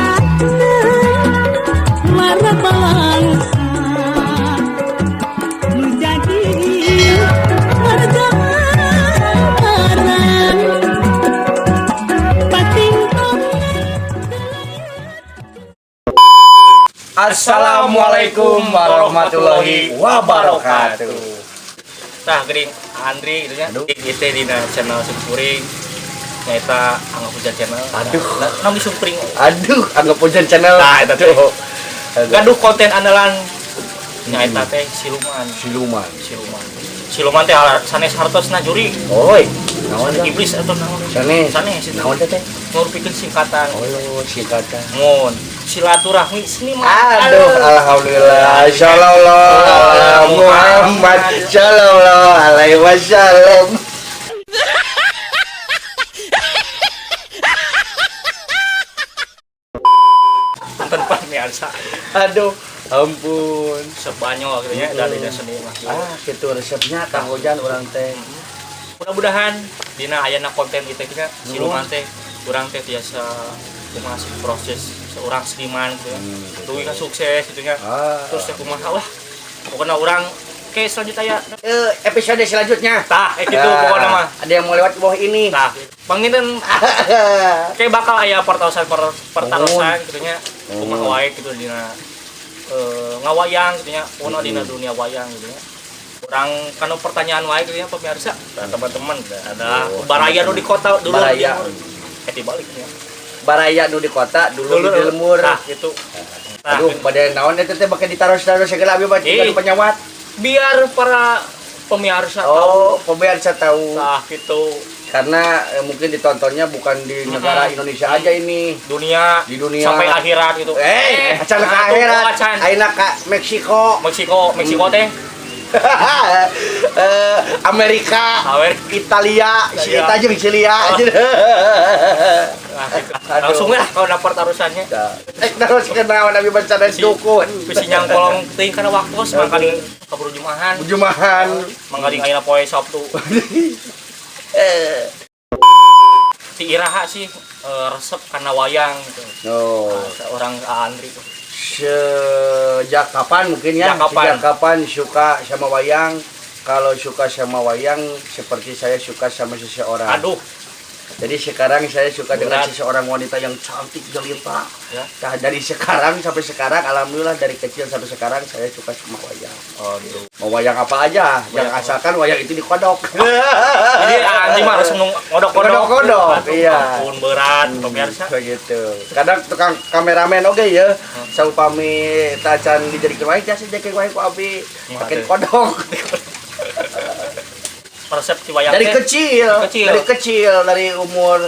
Rahayakeun warna bangsa nu jadi warga ngaran pating. Assalamualaikum warahmatullahi wabarakatuh. Nah, geuning Andri gitu nya. Aduh. Ieu teh dina channel Simkuring, nyaeta Angga Hujan Channel. Aduh. Nah, naon disumpring? Aduh, Angga Hujan Channel. Nah, eta teh. Aduh. Gaduh konten andalan, nyaeta teh siluman. Siluman. Siluman. Siluman teh sanes hartosna juri. Oi, naon teh? Iblis atau naon? Sanes. Sanes itu. Naon teh teh? Ngurupikeun singkatan. Oh, singkatan. Mun silaturahmi seniman. Aduh, alhamdulillah. Sallallahu ala Muhammad sallallahu alaihi wasallam. Punten pamirsa. Aduh, ampun. Sebanyol gitu nya dari seni mah. Ah, gitu resepnya Kang Hujan urang teh. Mudah-mudahan dina ayana konten kita kita siluman teh urang teh biasa kumaha sih proses seorang seniman gitu ya. Gitu. Dugi ka sukses gitu nya. Ah. Terus teh kumaha lah. Pokoknya urang ke selanjutnya ya. Episode selanjutnya. Tah, gitu Ah, pokoknya mah. Ada yang mau lewat bawah ini. Tah, panginten kayak bakal aya pertarosan pertarosan gitu nya. Kumaha wae gitu dina ngawayang gitu nya. Pokoknya dina dunia wayang gitu nya. Urang kanu pertanyaan wae gitu nya pemirsa. Nah, teman-teman ada Oh, baraya nu di kota dulu Baraya. Dibalik ya. Baraya nu di kota dulu di lembur. Nah, gitu. Nah, Aduh, pada naon eta teh make ditaros-taros segala abi mah Ih. penyawat. Biar para pemirsa tahu. Oh, pemirsa tahu. Nah, gitu. Karena mungkin ditontonnya bukan di negara Indonesia aja ini. Dunia, Di dunia. Sampai akhirat gitu. Acan ke nah, tuh, akhirat. acan. Ayeuna ka Meksiko. Meksiko, Meksiko teh. Amerika, Amerika. Italia, si Italia. eta jeung Silia. Oh. Nah, gitu. Aduh. Langsung lah kalau dapat tarusannya. Terus kenaon abi bacana dukun. Bisi nyangkolong teuing kana waktu mangkaling kaburu jumahan. Jumahan. Mangkaling ayeuna poe Sabtu. Ti iraha sih resep kana wayang gitu. Oh. Nah, seorang Andri. Sejak kapan mungkin ya? Sejak kapan? Sejak kapan suka sama wayang? Kalau suka sama wayang seperti saya suka sama seseorang. Aduh. Jadi sekarang saya suka dengan Berat. seseorang wanita yang cantik jelita. Ya. Nah, dari sekarang sampai sekarang, alhamdulillah dari kecil sampai sekarang saya suka sama wayang. Aduh. Mau wayang apa aja, yang Wayang apa? asalkan wayang itu dikodok. Jadi Andri mah harus ngodok-kodok. Ngodok-kodok, Aduh, iya. ampun berat pemirsa. Begitu. Kadang tukang kameramen oke ya. Saupami tacan dijadikan wayang, jasa dijadikan wayang ku abi. Pakai Aduh. kodok. Resep ti wayang Dari teh. kecil, Dari kecil. dari kecil, dari umur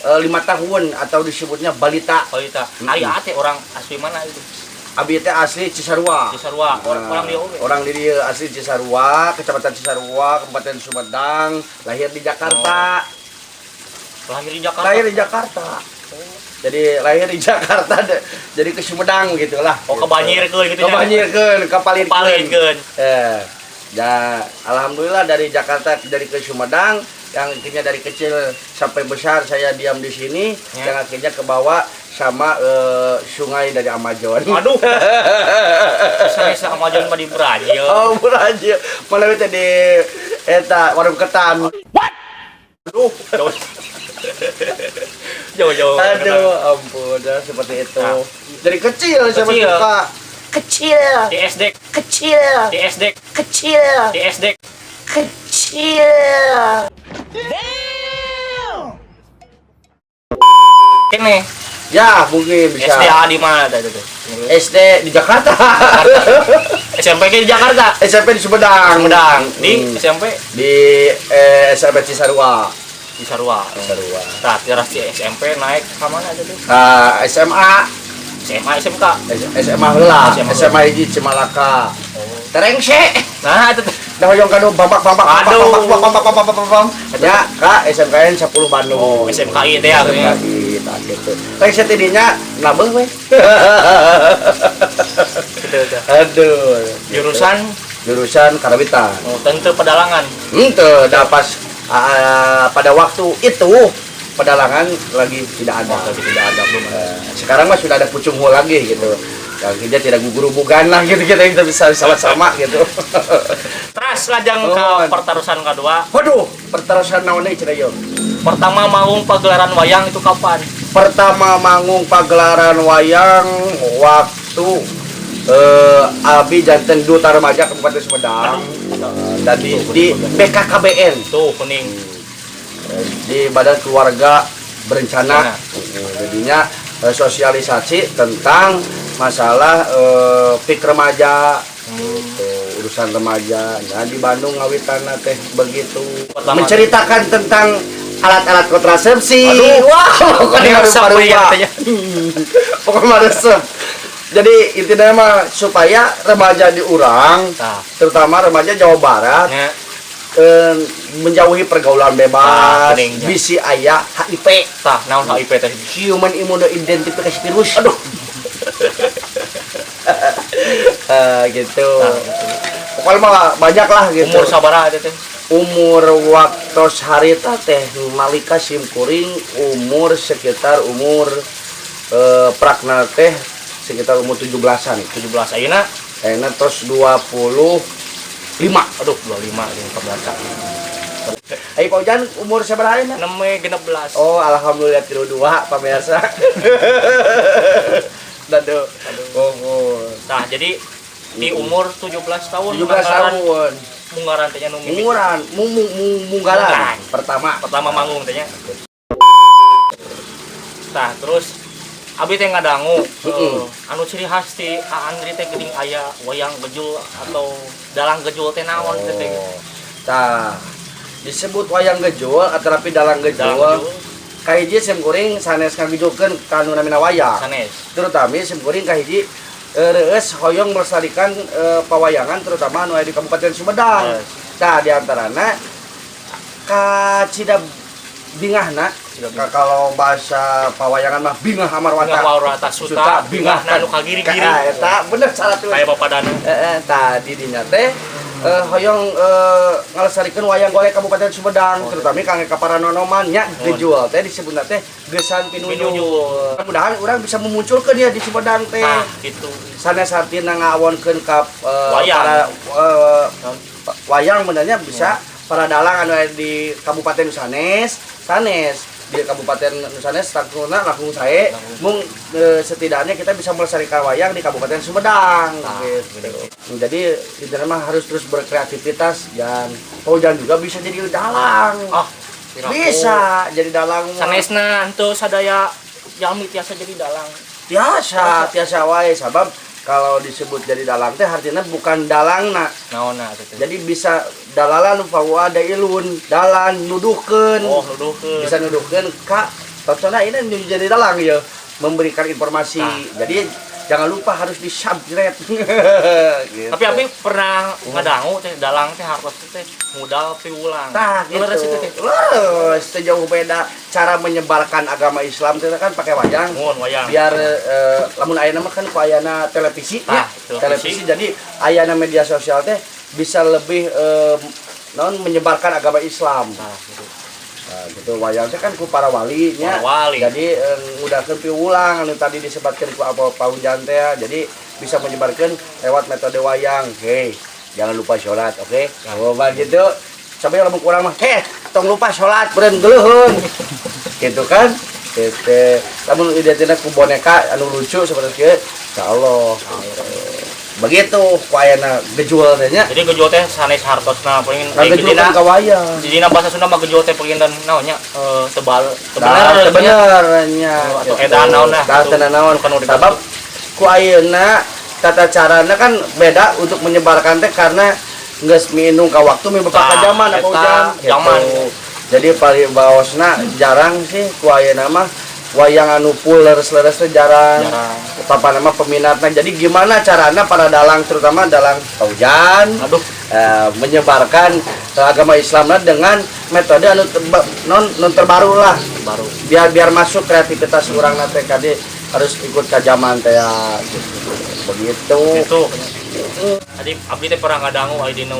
5 tahun atau disebutnya balita. Balita. Ari ate orang asli mana itu? Abi teh asli Cisarua. Cisarua. Orang Nah, orang dia oge. Orang di dieu asli Cisarua, Kecamatan Cisarua, Kabupaten Sumedang, lahir di Jakarta. Lahir di Jakarta. Lahir di Jakarta. Jadi lahir di Jakarta jadi ke Sumedang gitulah. Oh, kebanyirkeun gitu nya. Kebanyirkeun, kapalirkeun. Kapalirkeun. Ya, alhamdulillah dari Jakarta dari ke Sumedang yang akhirnya dari kecil sampai besar saya diam di sini, Ya. yang akhirnya kebawa sama sungai dari Amazon. Aduh. Saya sama Amazon mah di Brazil. Oh, Brazil. Malah itu di eta warung ketan. Aduh, jauh. Jauh-jauh. Aduh, ampun, ya, seperti itu. Nah. Dari kecil saya Kecil. suka. Kecil, Di SD, kecil, di SD, kecil, di SD. Kecil. Kene. Ya, mungkin bisa. SD A di mana tadi tuh? SD di Jakarta. SMP ke di Jakarta. SMP di Sumedang. Sumedang. Di SMP Di SMP Cisarua. Di Sarua. Cisarua. Nah, teras di SMP naik ke mana aja tuh? Nah, SMA. SMA, SMK. SMA heula, SMA. SMA hiji Cimalaka. Oh. Terengse. Nah, itu tuh. Dah hoyong kanu bambak bambak bambak Aduh. bambak bambak bambak bambak bambak. Ya, ka SMKN 10 Bandung. Oh, SMKI teh ya, akhirnya. SMKI tah gitu. Rengse ti dinya nabeuh we. Gitu, gitu. Aduh. Jurusan Jurusan Karawitan. Oh, tentu pedalangan. Henteu, da pas Pada waktu itu pedalangan lagi tidak ada. Oh, lagi tidak ada, belum ada. Sekarang mah sudah ada pucung lagi gitu. Yang kita tidak gugurubugan lah gitu, kita kita bisa sama-sama gitu. Terus lajang ke Oh. pertarusan kedua. Waduh, pertarusan naon deui cenah ieu? Pertama manggung pagelaran wayang itu kapan? Pertama manggung pagelaran wayang waktu abi janten Duta Remaja Kabupaten Sumedang. Dan di BKKBN. Tuh kuning. Di Badan Keluarga Berencana. Berencana. Jadinya sosialisasi tentang masalah pik remaja gitu, urusan remaja. Nah, di Bandung ngawitan teh begitu. Pertama. Menceritakan tentang alat-alat kontrasepsi. Aduh. Wow, pokoknya Resep rupa-rupa. ya, katanya. Pokoknya resep. Jadi intinya mah supaya remaja di urang, Tah. terutama remaja Jawa Barat, Nya. menjauhi pergaulan bebas, Ah, keningnya. bisi aya HIV, Tah, naon HIV teh? Human Immunoidentifikasi Virus. Aduh. Gitu. Tah, gitu. Pokoknya mah banyak lah gitu. Umur sabaraha teh teh? Umur waktu harita teh nalika simkuring umur sekitar umur prakna teh sekitar umur 17-an. 17 ayeuna. Ayeuna tos 25. Aduh, 25 jeung kebaca. Ayo Pak Ujan umur sabaraha ayeuna? Neme 16. Oh, alhamdulillah 32 pemirsa. Aduh. Oh, oh. Nah, jadi di umur 17 tahun 17 tahun. Munggaran teh nya nu mimiti. Munguran, mung mung mung- munggalan Munggaran. pertama. Pertama manggung teh nya. Tah, terus abi teh ngadangu anu ciri khas ti A Andri teh geuning aya wayang gejul atau dalang gejul teh naon teh teh. Oh. Tah, disebut wayang gejul atau dalang gejul. Dalang gejul. Kahiji sim kuring sanes ngagejulkeun ka nu namina wayang. Sanes. Terutama sim kuring kahiji reueus hoyong melestarikan pawayangan terutama anu aya di Kabupaten Sumedang. Yes. Tah, di antarana kacida bingahna. Cida bingah. Kalau bahasa pawayangan mah bingah amarwata. Bingah amarwata suta, bingah bingahna nu kagiri-giri. Ka, eta bener salah tuh. Kayak Bapak Danu. Tadi dinya teh hoyong ngalestarikeun wayang golek Kabupaten Sumedang, terutama kangge ka paranonoman nya gejul teh disebutna teh gesan pinunyul. Pinunyul. Mudah-mudahan urang bisa memunculkeun ya di Sumedang teh. Tah, gitu. Sanes artina ngawonkeun ka Wayang. para wayang benernya bisa para dalang anu aya di Kabupaten Sanes, sanes di Kabupaten Sanes langkungna langkung sae, mung setidaknya kita bisa melestarikan wayang di Kabupaten Sumedang Nah, gitu. Jadi intinya mah harus terus berkreativitas dan Paujan juga bisa jadi dalang. Ah, piraku. Bisa jadi dalang. Mah. Sanesna henteu sadaya jalmi tiasa jadi dalang. Tiasa, tiasa wae sabab kalau disebut jadi dalang teh artinya bukan dalangna. Naonna atuh teh? Jadi bisa dalalan fawa ilun, dalan nuduhkeun. Oh, nuduhkeun. Bisa nuduhkeun ka tontonnya ini jadi dalang ya, memberikan informasi. Nah. Jadi jangan lupa harus di subscribe. Gitu. Tapi abi pernah ngadangu teh dalang teh hartos teh modal piwulang. Tah gitu. Leres itu teh. Leres, teu jauh beda cara menyebarkan agama Islam itu kan pakai wayang. Mun wayang. Biar lamun ayeuna mah kan ku ayana televisi Tah, ya. televisi. Televisi jadi ayana media sosial teh bisa lebih non menyebarkan agama Islam. Tah, gitu. Nah, gitu wayang teh kan ku para wali nya. Para wali. Jadi ngudahkeun piwulang anu tadi disebutkeun ku apa Paujan teh jadi bisa menyebarkan lewat metode wayang. Hei, jangan lupa sholat, oke? Oh, gitu. Sampai lamun kurang mah, heh, tong lupa sholat, beureun geuleuheun. Gitu kan? Gitu. Lamun identitas ku boneka anu lucu seperti kieu, insyaallah. Gitu. Begitu ku ayana gejul teh nya. Jadi gejul teh sanes hartosna paling Ngagejul kan ka wayang. Jadi bahasa Sunda mah gejul teh pengen naon nya tebal Nah, tebener bener nya. Oh, atau edan naon lah, Tah gitu. teu naon. Bukan udah Sabab ku ayeuna tata carana kan beda untuk menyebarkan teh karena geus minum ka waktu mimpi ka Tah, zaman apa eta, ujang gitu. zaman. Jadi paling baosna jarang sih ku ayeuna mah wayang anu full leres-leres teh jarang. Jarang. Papa nama peminatna. Jadi gimana carana para dalang terutama dalang Paujan Aduh. Menyebarkan agama Islamna dengan metode anu non non terbaru lah Baru. Biar biar masuk kreativitas urang teh kade harus ikut ke zaman teh ya gitu. Begitu. Itu. Tadi abdi teh pernah ngadangu aya dina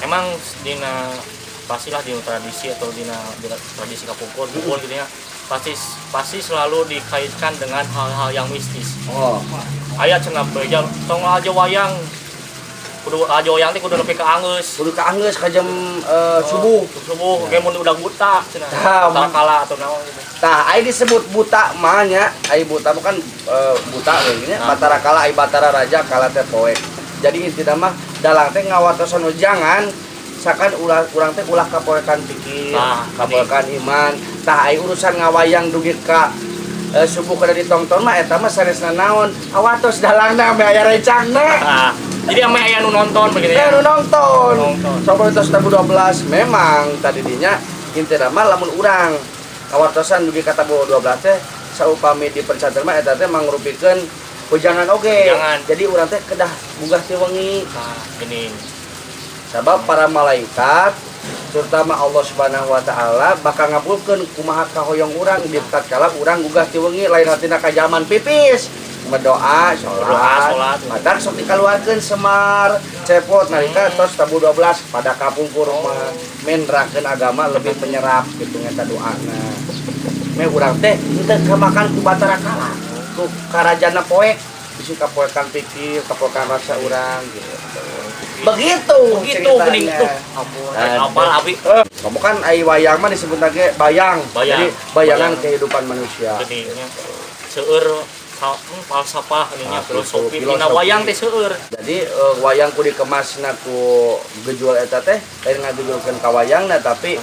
emang dina Pastilah di tradisi atau di tradisi kapungkur pun gitu ya, pasti pasti selalu dikaitkan dengan hal-hal yang mistis. Aya cenah beja tong aja wayang, kudu aja wayang teh kudu nepi ka anggeus. Kudu ka anggeus ka jam subuh. Subuh kayak mun udah buta cenah. Tah, kala atau naon gitu. Tah, ai disebut buta mah nya, ai buta bukan buta we nya, Batara Kala, ai Batara Raja kala teh poek. Jadi intina mah dalang teh ngawartosan jangan sakan ulah urang teh ulah kapoekan pikir, kapoekan iman. Tah, ai urusan ngawayang dugi ka subuh kada ditongton mah eta mah sanesna naon. Awatos dalangna ame aya rencangna. Nah, jadi ame aya nu nonton begitu Eh, ya. nu nonton. Nonton. Coba itu tabuh 12 memang tadi dinya intina mah lamun urang kawartosan dugi ka tabuh 12 teh saupami dipercanten mah eta teh mangrupikeun wejangan oge. Wejangan. Jadi urang teh kedah gugah ti wengi. Nah, gini. Sabab para malaikat terutama Allah Subhanahu wa taala bakal ngabulkeun kumaha kahoyong urang di tatkala urang gugah ti wengi, lain hartina ka zaman pipis berdoa Berdoa, sholat, sholat. Matak sok dikaluarkeun Semar cepot nalika tos tabuh 12 pada kapungkur mah mendrakeun agama lebih menyerap gitu ngeta doana me urang teh henteu kamakan ku Batara Kala ku karajana poek bisi kapoekan pikir, kapoekan rasa urang gitu, begitu. Begitu geuning Ceritanya. tuh. Ampun, Aduh. apal abi. Kamu kan ai wayang mah disebut lagi bayang. Bayang. Jadi bayangan Bayang. Kehidupan manusia. Geuning nya. Seueur falsafah ininya Ah, filosofi gitu, dina filosofi. Wayang teh seueur. Jadi wayang ku dikemasna ku gejul eta teh lain ngagejulkeun ka wayangna, tapi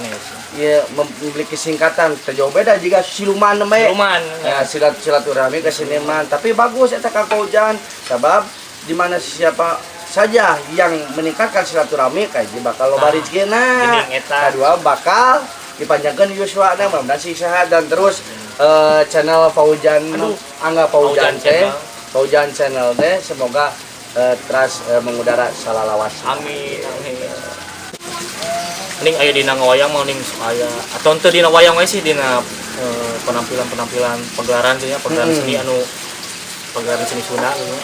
ya memiliki singkatan teu jauh beda jika siluman we. Siluman. Ya, silat silaturahmi ke seniman, tapi bagus eta Kang Paujan sabab di mana siapa saja yang meningkatkan silaturahmi kayak bakal loba Nah, rezekina. geuning eta. Kadua bakal dipanjangkeun yuswana, mudah-mudahan sih sehat dan terus channel Paujan. Aduh. Angga Paujan Paujan teh channel. Paujan channel teh semoga terus mengudara salalawas. Amin, amin. Ning aya dina ngawayang mah ning sok aya atau henteu dina wayang we sih, dina penampilan-penampilan pagelaran gitu ya, pagelaran seni anu pagelaran seni Sunda gitu.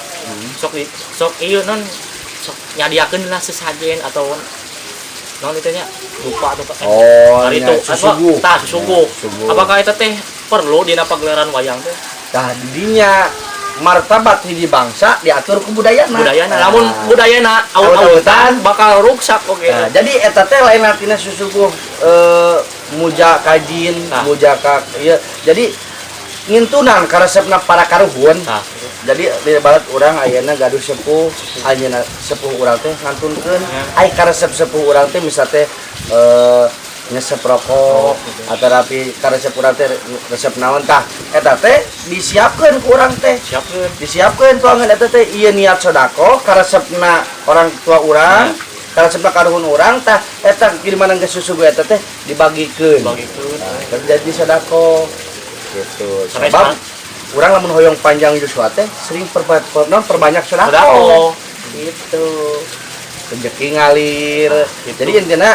Sok di, sok ieu non sok nyadiakeun lah sesajen atau non itu nya lupa atau Oh, hari nya, itu susuguh. Tah, susuguh. Ya, susuguh. Apakah itu teh perlu dina pagelaran wayang teh? Tah, didinya martabat hiji bangsa diatur ku budayana. Budayana. Nah. Lamun budayana awut-awutan bakal ruksak oke. Nah, jadi eta teh lain artinya susuguh muja ka jin, muja ka ieu. Jadi ngintunan karesepna para karuhun. Jadi di barat urang ayeuna gaduh sepuh, ayeuna sepuh urang teh ngantunkeun. Ai karesep sepuh urang teh misal teh ngesep rokok gitu. Atau rapi karesep urang teh resep naon, tah eta teh disiapkeun ku urang teh. Siapkeun. Disiapkeun tuangan eta teh ieu niat sodako karesepna orang tua urang, karesepna karuhun urang, tah eta di mana geus susuguh eta teh dibagikeun. Bagikeun. Nah, terjadi sodako gitu. Sampai Sebab sekarang. urang lamun hoyong panjang yuswa teh sering non, perbanyak sodako. Sodako. Gitu, rezeki ngalir. Gitu. Jadi intinya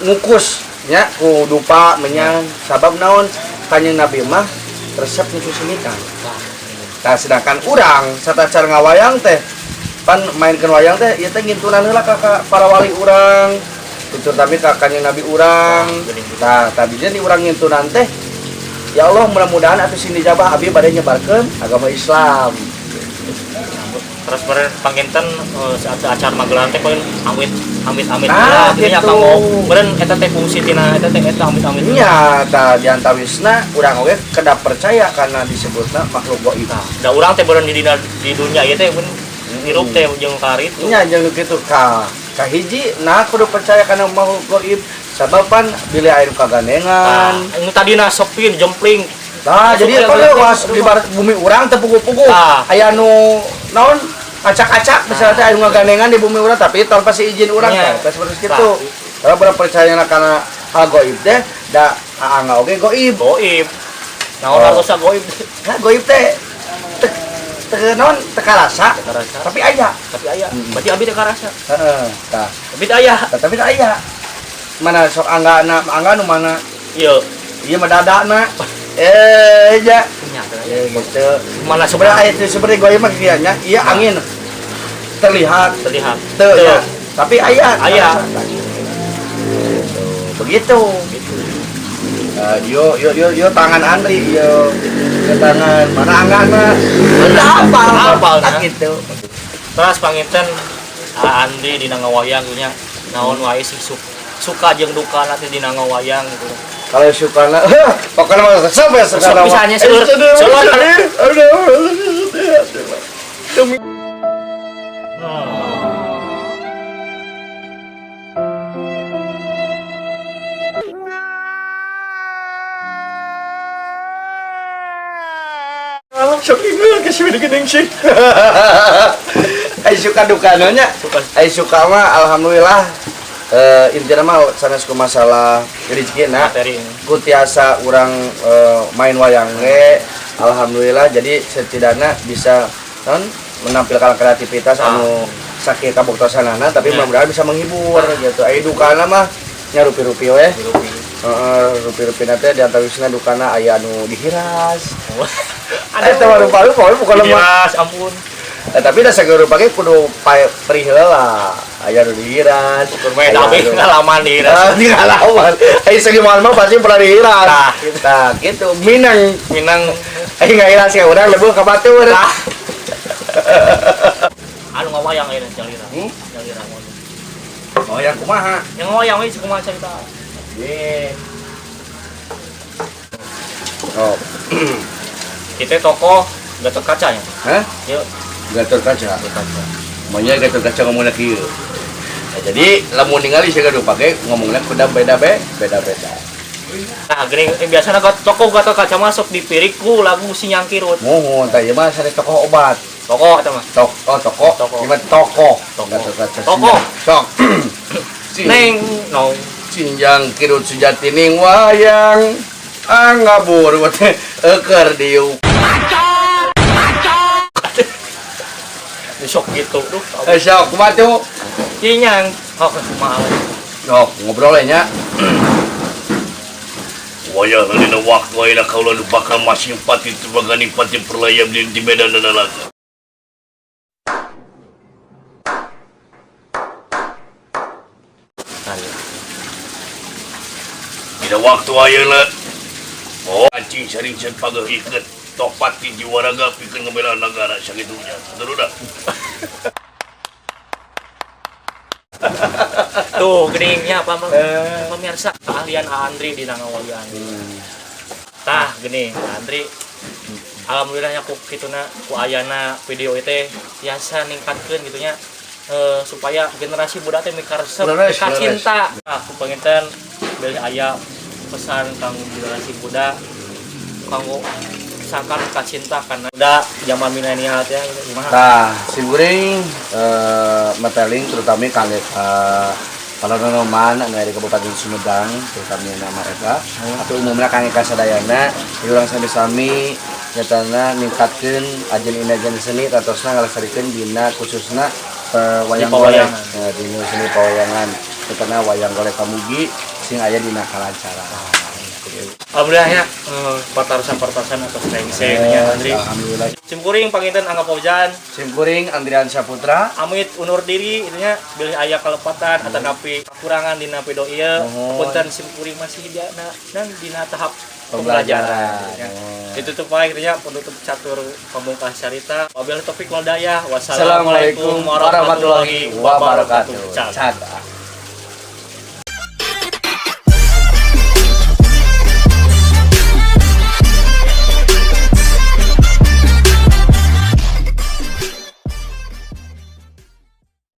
ngukus nya ku dupa menyan, sabab naon, Kanjeng Nabi mah resep nu susemitan. Nah, sedangkan urang satacar ngawayang teh pan mainkeun wayang teh ieu teh ngintunan heula ka para wali urang, terutama ka Kanjeng Nabi urang. Nah, tadinya di urang ngintunan teh, ya Allah, mudah-mudahan atuh sing dijabah abi bade nyebarkeun agama Islam. Terus beren panginten saat acara magelaran teh poin amit amit amit Nah, lah gitu nya gitu. Kanggo beren eta teh fungsi tina eta teh eta amit amit. Nya, tah diantawisna urang oge kedah percaya karena disebutna makhluk gaib. Nah, da urang teh beren di dunia ieu teh pun hirup teh jeung karitu. Nya jeung kitu ka kahiji, nah kudu percaya kana makhluk gaib sabab pan bilih aya nu kagandengan. Nah, nu tadina sepin jempling. Nah, jadi Masuk apa ke was di barat bumi urang teu puguh-puguh. Aya nu naon acak-acak misalnya teh aya nu ngagandengan di bumi urang tapi tanpa seizin urang teh seperti kitu. Kalau urang percaya kana hal gaib teh da aangga oge gaib. Goib. Naon Oh. hartosa goib? Nah, gaib teh teu teu naon teu karasa, Teu karasa. tapi aya. Tapi aya. Berarti abi teh karasa. Heeh, tah. Tapi teh aya. Tah, tapi teh aya. Mana sok angga na angga nu mana? Ieu. Ieu mah dadana. Eh, ja. Nya teh Ya aya. gitu. Mana Sebenarnya ayat itu seperti goib mah kieu nya, ieu angin terlihat terlihat. teu ya. Tapi aya. Aya. Gitu. Begitu. Gitu. Yo yo yo yo tangan Andri yo. Yo tangan mana anggan mah. Udah apal, Apal, tak nah. gitu. Terus panginten Andri dina ngawayang gitu nya. Naon wae sih suka jeung duka nanti dina ngawayang gitu. Kalau suka na, pokoknya mah sampai sekarang. Misalnya seueur seueur Aduh. Sok ingat ke sini geuning sih. Ai suka dukana nya. Suka. Ai suka mah alhamdulillah. Intinya mah sanes ku masalah rezeki na. Materi. Ku tiasa urang main wayang ge alhamdulillah, jadi setidaknya bisa non menampilkan kreativitas anu sakieu kabuktosanana, tapi mudah-mudahan bisa menghibur gitu. Ai dukana mah nya rupi-rupi we. Rupi. Heeh, rupi-rupi teh di antawisna dukana aya anu dihiras. Aduh. Eta mah rupa-rupa we bukan mah. Dihiras, ampun. Tapi da sagala rupa ge kudu perih heula. Aya nu dihiras. Bermain tapi ngalaman dihiras. Ah, di ngalaman. Ai segi mah pasti pernah dihiras. Tah. Tah, gitu. Minang. Minang. Ai ngahiras ka urang leubuh ka batur. Tah. Anu ngawayang ayeuna jalira. Hmm? Jalira ngono. Oh, yang kumaha? Yang ngawayang we kumaha carita? Ye. Oh. Kita tokoh Gatot Kaca ya. Hah? Yuk. Gatot Kaca. Gatot Kaca. Maunya Gatot Kaca ngomongna kieu. Nah, jadi lamun ningali siga nu pake ngomongna kuda beda-beda. Nah, geuning biasana tokoh Gatot Kaca masuk di piriku lagu Si Nyangkirut. Muhun tah ieu mah sanes tokoh obat. Tokoh eta mah. Oh, tokoh. Tokoh. Ieu mah tokoh. Tokoh. Gatot Kaca. Tokoh. Sok. Neng no. Sinjang kirut sejati ning wayang angabur teh eukeur diuk. Sok gitu duh. Sok kumaha tuh? Cinyang. Oh, kumaha. Sok ngobrol nya. Wayang dina waktu ayeuna kaula nu bakal masing pati tebaganing pati perlayam di medan nalaga. Dina waktu ayeuna oh anjing saring-saring pageuh iket toh pati jiwaraga pikeun ngebela nagara sagitunya. Saudara. Tuh geningnya apa pemirsa keahlian Andri di ngawayang. Tah gening Andri. Alhamdulillahnya ku kituna ku ayana video ieu tiasa ningkatkeun gitu nya. Supaya generasi muda teh mikaresep, mikacinta. Nah, ku panginten bilih aya pesan kanggo generasi muda kanggo sangkan kacinta karena udah zaman milenial teh kumaha. Tah, si kuring meteling terutama kangge ka panonoman anu aya di Kabupaten Sumedang, terutama nama eta atau umumna kangge ka sadayana, urang sami-sami nyatana ningkatkeun ajen-ajen seni tatosna ngalestarikeun dina khususna wayang golek, dina seni pawayangan, terutama wayang golek kamugi sing aya dina kalancaran. Alhamdulillah ya, pertarusan-pertarusan atau rengse nya Andri. Alhamdulillah. Sim kuring panginten Angga Fauzan, Sim kuring Andrian Saputra, amit undur diri itunya bilih aya kalepatan atanapi kekurangan dina video ieu. Punten sim kuring masih dina dan dina tahap pembelajaran. Ditutup wae kitu nya penutup catur pamungkas carita. Wabillahi taufik wal hidayah. Wassalamualaikum warahmatullahi wabarakatuh. Catat.